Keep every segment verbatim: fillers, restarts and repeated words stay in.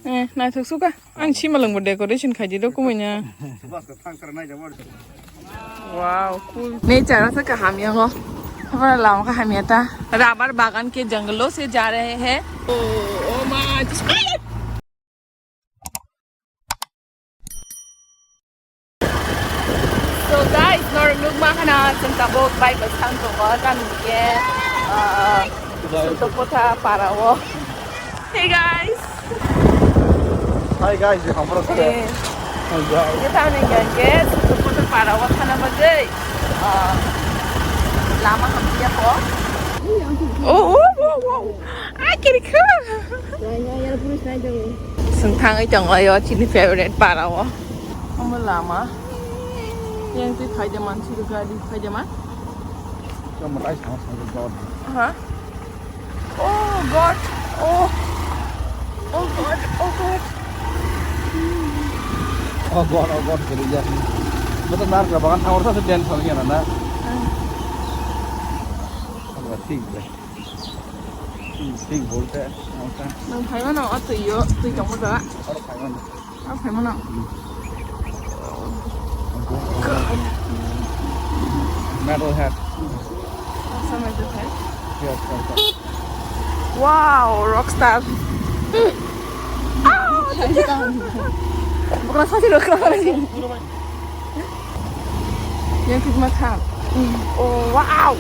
Eh, naithok suka. Ang simalwng bo decoration khaidi do kumui na. Wow, cool. Nature asa kaham yango. Hapra lama kaham ya ta. Rubber bagan ke jangalo se ja rahe hai. Oh, oh ma, just So guys, norok nukma khana chwng tabuk bike bai thang tongo, tamni hwnkhe, uh, Sutokotha para o. Hey guys. Hi guys, di hamro se. Eh. Hi guys. Hwnkhe tamni hwnkhe Sutokotha para o thana bagwi, uh, lama hamya kho. Oh, oh, oh, oh. Ai, kiri kha. Chwng thangwi tongo yo chini favorite para o. Omo lama. Yang twi phaida man, suru gari phaida man. Kamu rai sama sama God. Ha? Oh God. Oh. Oh God. Oh God. Oh God, oh God, kiri ya. Betul nar ka bagan thawar sa den sa ya na. Thik de. Thik bolte. Nang phaimano o twi o, twi tongmo jaga. Aro phaimano. Ang phaimano. Metal head. Asa metal head? Yes, yes, yes. Wow, rockstar. Ah, bukan saja rockstar. Yang kedua makan. Oh, wow.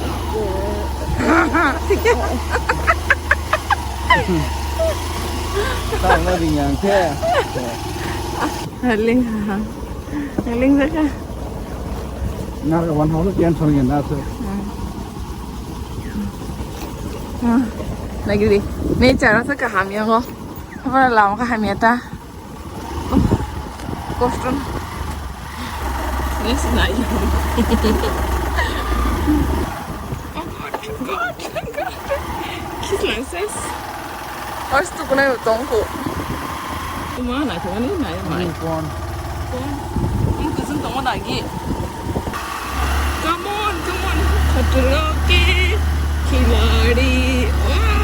Tang na ring yang ke. Ling ha. Ling ha ka. Na ka wan hau tian thong yan na se. Hmm. Ah, lagi di. Nature asa kaham ya ko. Apa lama kaham ya ta. Kosto. This is nice. Oh God, God, God. Kiss lang ses. Oi, sto kunai tongko. Tuma nai tuma ni nai mai. Kon. Kon. Ini kusun tongmo lagi. Come on, come on. Khatro ke khiladi. Wah.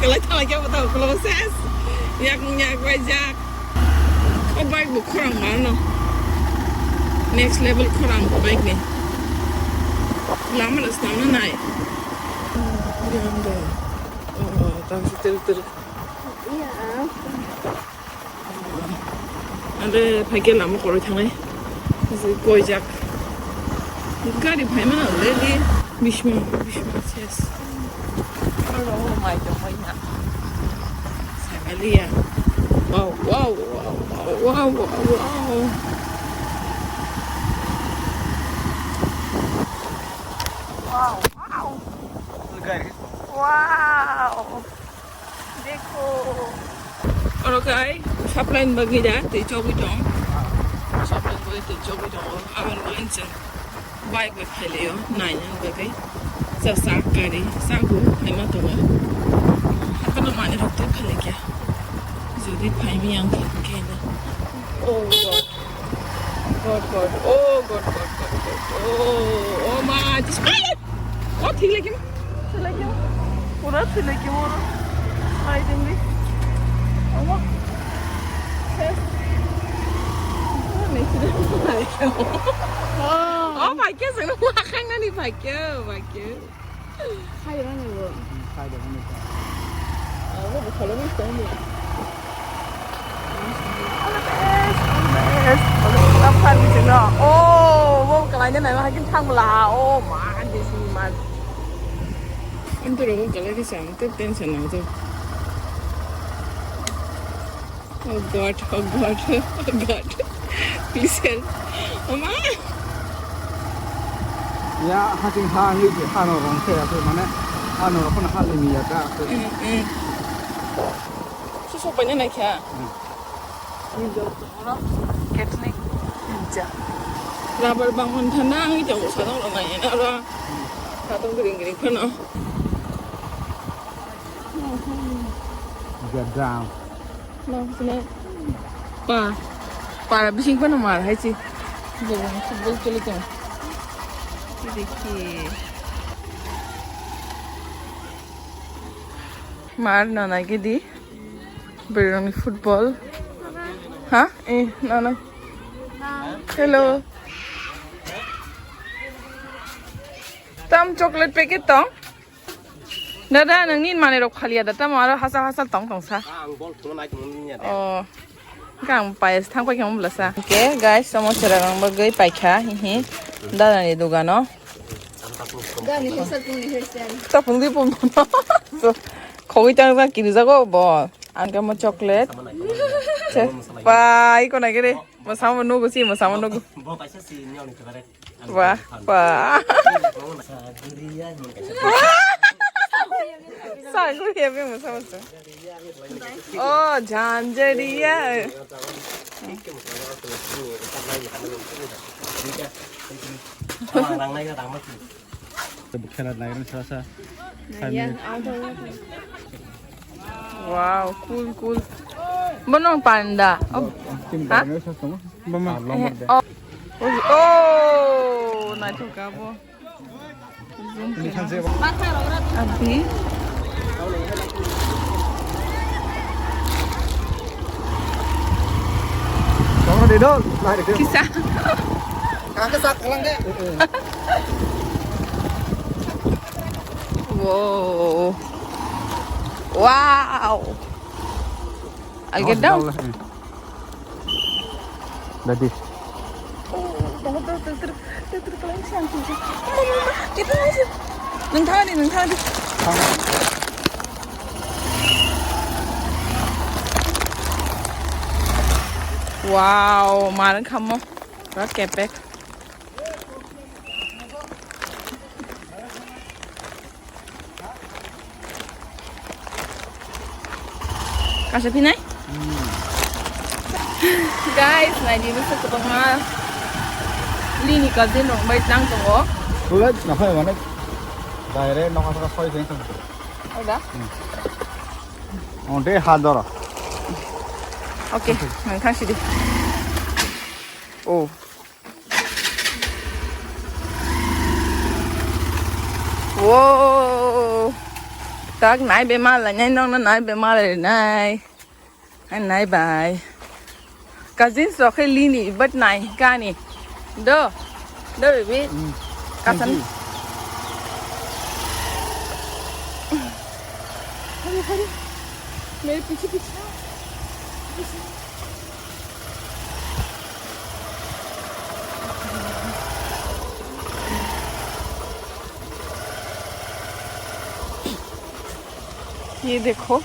Kalai thala kya bata closes. Yak yak bai jak. O bike bo khorang mano. Next level khorang bike ni. Lama no snam na nai. Yang de. Oh, tang tir tir. Iya. Ande phaikhe lama kwrwi thangnai. Koijak. Gari phaimano le di. Bishma, bishma ses. Oro mai tongmani. Sagalia. Wow, wow, wow. Wow, wow. Wow. Dekho. Oro kai supply ni bagwi da twi chogwi tong. Supply ni bagwi twi chogwi tongo. Aboni bagwi chwng bike bai phailio naina bagwi. Cha cha kari chago phaima tongo. Haphano manwi rok twi phailaikha. Jodi phaimiyang khe khe na. Oh God. God, God. Oh, God, God, God, God, God. Oh, oh, ma, just, oh, thik lagi ma. Thik lagi ma. Pura thik lagi ma. Ai, ding di. Oh, ma. Ses. Oh, my God, sino ma khang nani, my God, my God. Khai rw nai bo. Khai rw nai ta. Abo bo kholo ni tong ni. All the best, all the best. All the best. Pura phan ni sino. Oh, bo kalai ni nai ma hakin thang bla. Oh, man, this is man. Ang tu rong kalai ni sang, tu tension na tu. Oh God, oh God, oh God. Please help. Mama. Ya, hating ha, ni je ha no rong se ya, mane, ha no rong ha ni ya ka. Mm, mm. Susu pa ni na kya? Mm. Ni jo, oro Catholic. Ja. Rubber bang man thana, ang jo sadong rong na, oro. Sadong gring gring phano. Get down. Nang sini. Pa. Pa bising pa namar hai si. Jabang football choli tong. Ki dekhi. Mar nana gidi. Beroni football. Ha? Eh, nana. Hello. Tam chocolate packet tong? Dada, nangni manwi rok khaliya da, tamo aro hasal hasal tong tong sa. Ah, ang bol thwngna nai tongmani ya de. Oh. Kang payas thang pai khe mobla sa. Okay, guys, tamo chwra rang bagwi paikha, hi hi. Dada ni dogano. Dani hesa tuni hesa. Tapung di pum pum. So, khogwi tang tang kiri jago bo. Ang kamo chocolate. Che, pai ko na gere. Mo samo nugu si, mo samo nugu. Bo kaisa si nyoni kare. Wah, wah. Saguri ya, beng masa masa. Oh, janjariya. Khela nai sa sa. Wow, cool, cool. Bono panda. Oh, ha? Bama. Eh, oh. Oh, oh, naithok ka bo. Abi. Kisa. Wow. Wow. I'll get down. Dadi. Nang thang di, nang thang di. Wow, marang khamo. Rak kepek. Kasa pinai? Guys, nai di masa kwbangma Lini cousin rok bai tang tongo. Bulai na phai mane. Daire nokha saka soi jeng tong. Ada? Onde ha doro. Okay, nang thang sidi. Oh. Wow. Tak nai be mal nai nong nai be mal nai. Nai bai. Cousin so khe Lini but nai kani. Do. Do baby. Kasan. Hari hari. Mere piche piche. ये देखो।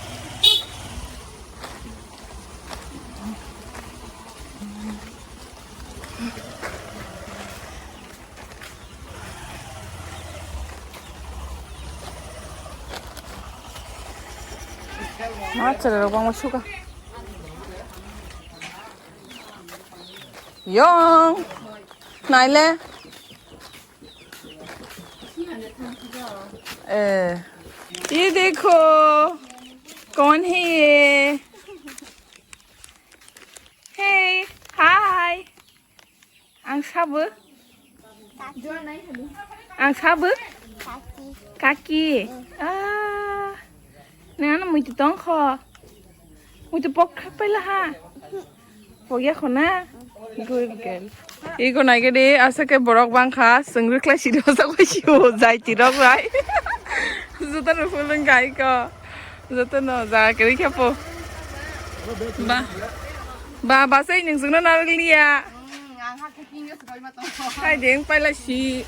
Acha rok bangma suka. Yong. Naile. ए, ये देखो, कौन है ये? Hey, hi. Ang sabo? Ang sabo? Kaki. Ah. Nang ano muitu tong kho. Muitu pok khak paila ha. Pok ya kho na. Good girl. Iko nai ke de asa ke borok bang kha. Sengri klai si do sa koi si o jai ti rok rai. Juta no fulung kai ko. Juta no ja ke ri khe po. Ba. Ba ba sei ning sung na nar liya. Hai deng paila si.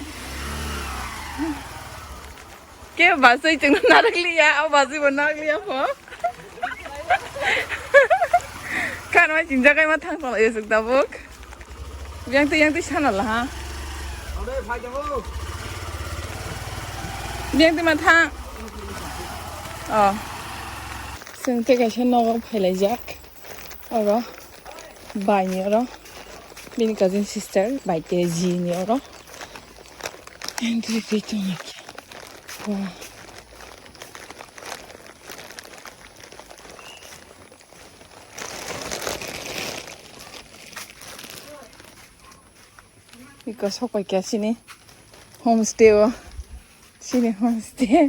Ke basui chwngno narakliya, o basui bo narakliya pho. Khan ma chingjak kai ma thang thang esuk tabuk. Yang twi yang twi sana la ha. Yang twi ma thang. Oh. Chwng tei kaisa nogo phailaijak. Oro bai ni oro bini cousin sister bai te ji ni oro entry fee tong nai khe. Wow. Iko sok pai khe sini homestay o. Sini homestay.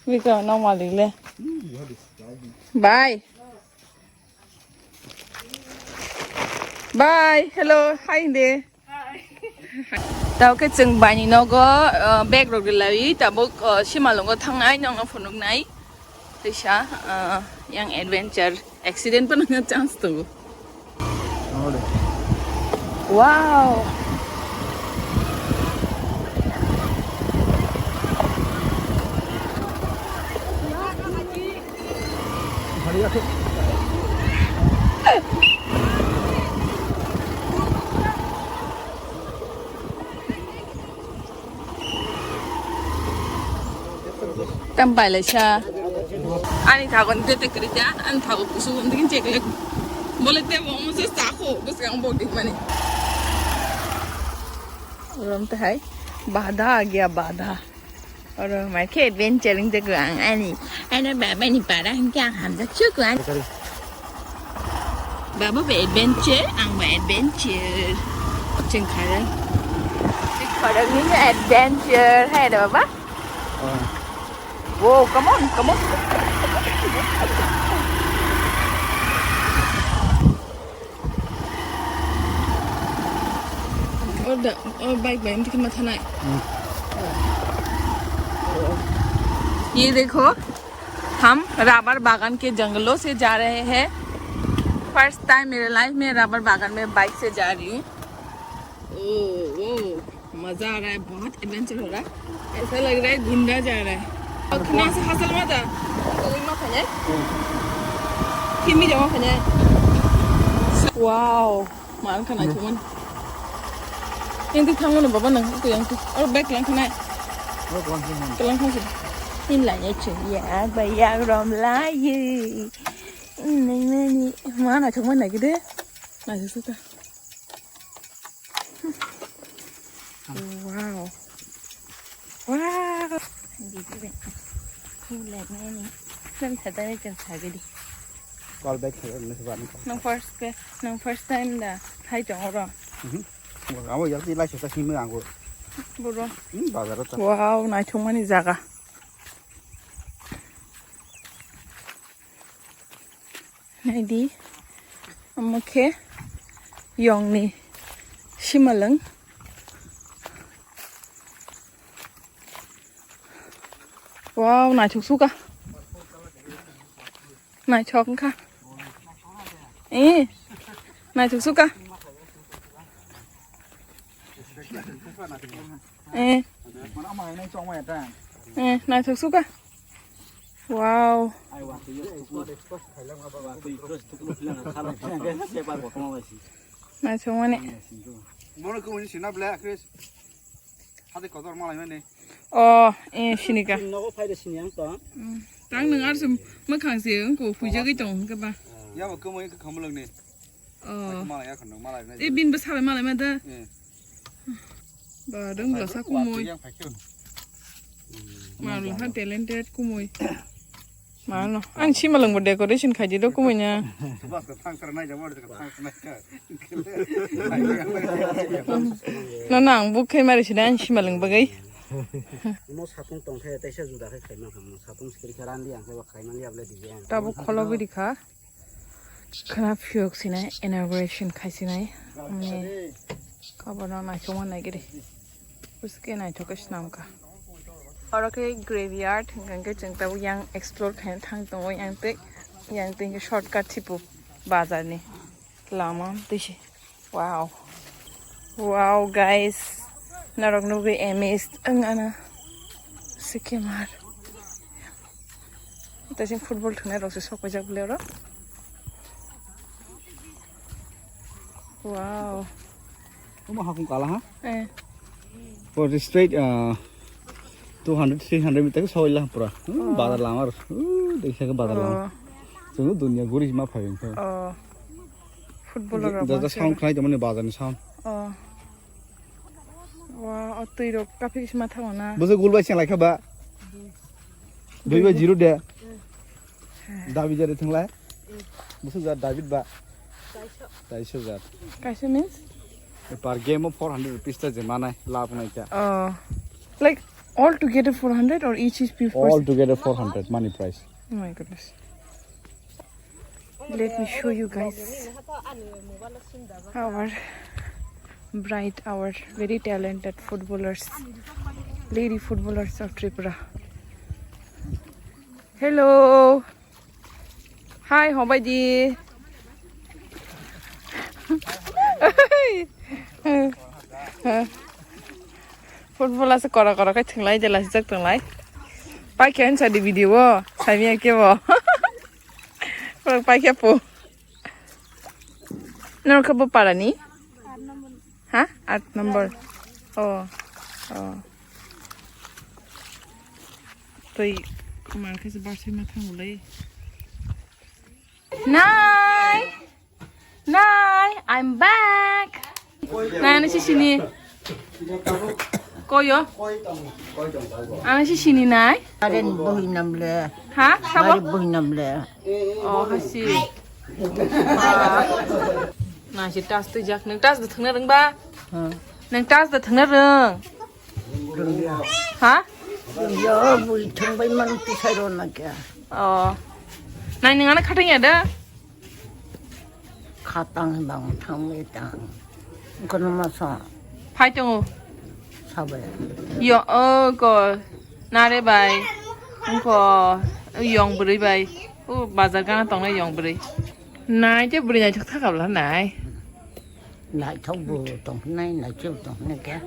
Bika no malik le. Bye. Bye. Hello. Hi de. Tao ke chwng baini nogo, uh, bag rok rilai tabuk, uh, simalongo thangnai nongno phunuknai. Teisa, uh, yang adventure accident pa nangna chance tongo. Wow. Tam bai lai sa. Ani thago ni tete kwrwi ta, ani thago kusu wng digi check le. Bole te bo mo se sa kho, bwskango bo dik mani. Rom te hai, bada a gaya bada. Oro mai khe adventure wng jago ang ani, ani baba ni para hwnkhe ang hamjak suku ani. Baba bo adventure, ang bo adventure. Chwng kharang. Chwng kharang ni adventure. Hai da baba. Oh. Wow, come on, come on. Or da, or bike bai, mungkin matha nai. Hmm. Ye dekho. हम रबर बागान के जंगलों से जा रहे हैं। First time मेरे लाइफ में रबर बागान में बाइक से जा रही हूँ। ओ, ओ, मजा आ रहा है, बहुत एडवेंचर हो रहा है। ऐसा लग रहा है गुंडा जा रहा है। और खना से हासिल मत आ। तो ये मत खाने। फिर भी जाओ खाने। Wow. Mal khanai thumani. Yang ti thango no baba nang ko yang ti. Aro bag lang khanai. Aro ko lang khanai. Ko lang khanai. Tin la ya che ya ba ya rom la ye. Nang nang ni. Ma na thumani na gide. Na se suka. Wow. Wow. Hindi ko rin. Kulay na yun eh. Nang sa tayo kan sa gidi. Call back sa yun, nasa ba nito? Nang first pe, nang first time da. Thai chong oro. Mhm. Amo yar ti lai sa ta simi ango. Buro. Hmm, bazar ta. Wow, na chong mani jaga. Naidi, omo khe yongni simalwng. Wow, naithok suka. Naithok wngkha. Eh, naithok suka. Eh. Eh, naithok suka. Wow. Naithok mani. Mono kung ni sina ble, Chris. Hadi kotor malai mani. Oh, eh, sinika. Nogo phai de sini ang to. Mm. Tang nang ar sum makhang se wngko huijagwi tong hwnkhe ba. Yabo kwmwi wngkha khamulwng ni. Oh. Malai ya khando, malai na. E bin bwsa bai malai ma da. Eh. Ba dong bwsa kumui. Yang phai khe. Mal ha talented kumui. Mal no. Ang simalwng bo decoration khai di do kumui na. Bas ka thang sar nai jabo ka thang sar nai ka. No na ang buk khai mari sida ang simalwng bagai. Mo sapung tong khe taisa juda khai khai ma kham. Sapung sikri khe ran di ang khai ba khai man di able di. Tabuk kholo bidi kha. Khana phiyok sinai, inauguration khai sinai. Ani kabono naithok ma naigiri. Uske naithok khe swnam kha. Oro khe graveyard, hwnkhe chwng tabuk yang explore khaina thang tongo, yang tei, yang tei hwnkhe shortcut thipu bazar ni lama twi se. Wow. Wow, guys. Norok nugwi amazed wng ano. Sikimar. Tei sing football thwnai rok se sok paijak bwle oro. Wow. Omo hakung kala ha? Eh. For the straight, uh, two hundred, three hundred meter sawai la pura. Hmm, oh. Bazar lama. Uh, dei sa bazar lama. Oh. Chwng dunia guri ma phai wngkha. Oh. Football rok da, da sound khlai tongmani bazar ni sound. Oh. Wa, o twi rok kaphik sima thango na. Bwswk goal bai cheng lai kha ba? Dui bai zero de. David jare thang lai. Bwswk ja David ba. Taisho ja. Kaisa means? Per game o four hundred rupees ta je manai lab nai ta. Oh. Like, All together four hundred or each is pay for? All together four hundred money price. Oh my goodness. Let me show you guys our bright, our very talented footballers, lady footballers of Tripura. Hello. Hi, hobaidi. Football ase kora kora kai thwnglai, jela sijak thwnglai. Paikha hinsa di video o, saimia kebo. Paikha po. Nor khe bo parani? Ha? Aat number. Oh. Oh. Tei mangkhe se barsai ma thangulai. Nai! Nai! I'm back! Nai, ano sisini. Koyo? Ano sisini nai? Aren bohi namle. Ha? Sabo? Mari bohi namle. Oh, hasi. Nai si tas tui jak. Nang tas da thangna rwng ba? Ha. Nang tas da thangna rwng? Rwngya. Ha? Rwngya, bui thangbai man tu sai ro na kya? Oh. Nai nang ano khatang ya da? Khatang bang thangbai tang. Kono masa. Phai tongo. Sabai. Yo, oh, ko. Nare bai. Ko. Yong bwrwi bai. O bazar gana tongnai yong bwrwi. Nai te bwrwi naithok thakabla nai. Naithok bo tongphinai, naithok bo tongphinai khe.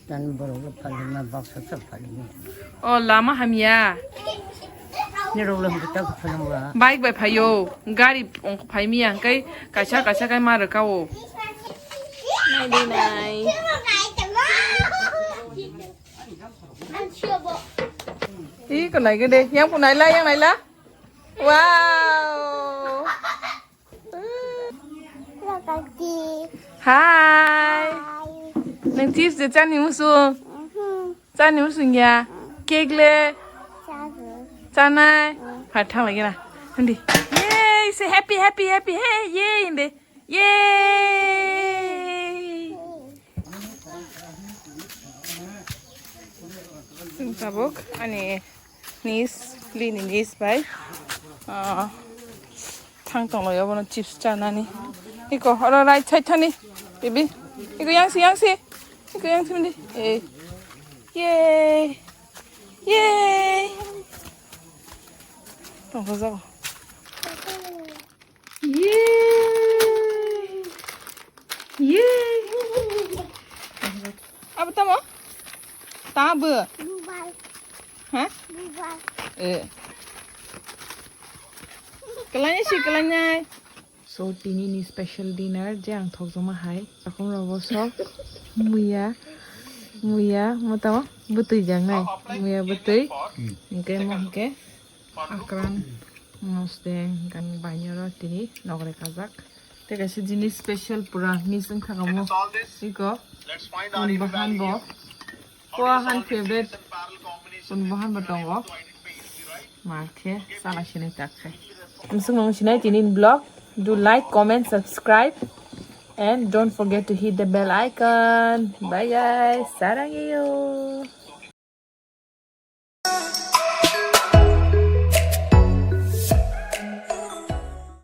Tan borok le phalima, baksa sa phalima. O lama hamya. Ni rok le hwnkhe tak phalima. Bike bai phaio, gari ongkho phaimiya, hwnkhe kaisa kaisa khai ma rwkha o. Nai di nai. Ih, ko nai gede. Yang pu nai la, yang nai la. Wow. Hi. Nang chips de chani musu. Chani musu ya. Cake le. Chanai. Pha thang lagi na. Hindi. Yay, say happy, happy, happy. Hey, yay, hindi. Yay! Chwng tabuk ani niece, bini niece bai, ah, thang tonglaio bono chips chanani. Iko oro right side thani, bibi. Iko yangsi, yangsi. Iko yangsi mandi. Eh. Yay! Yay! Tongkha jago. Yay! Yay! Abo tamo? Tabo? Bubai. Ha? Bubai. Eh. Kalanya si, kalanya. So, tini ni special dinner je ang thokjama hai. Takhum rogo sok. Muya. Muya. Motamo? Butui jang nai. Muya butui. Hingke mo hingke. Akran, mosdeng, gan banyoro tini nogre kajak. Tei kaisa jinis special pura missing thangamo. Iko, un bahan bo. Pua han favorite. Un bahan bo tongo. Markhe, sala sinai tak khai. Msung nong sinai tini vlog. Do like, comment, subscribe. And don't forget to hit the bell icon. Bye guys. Sarang iyo.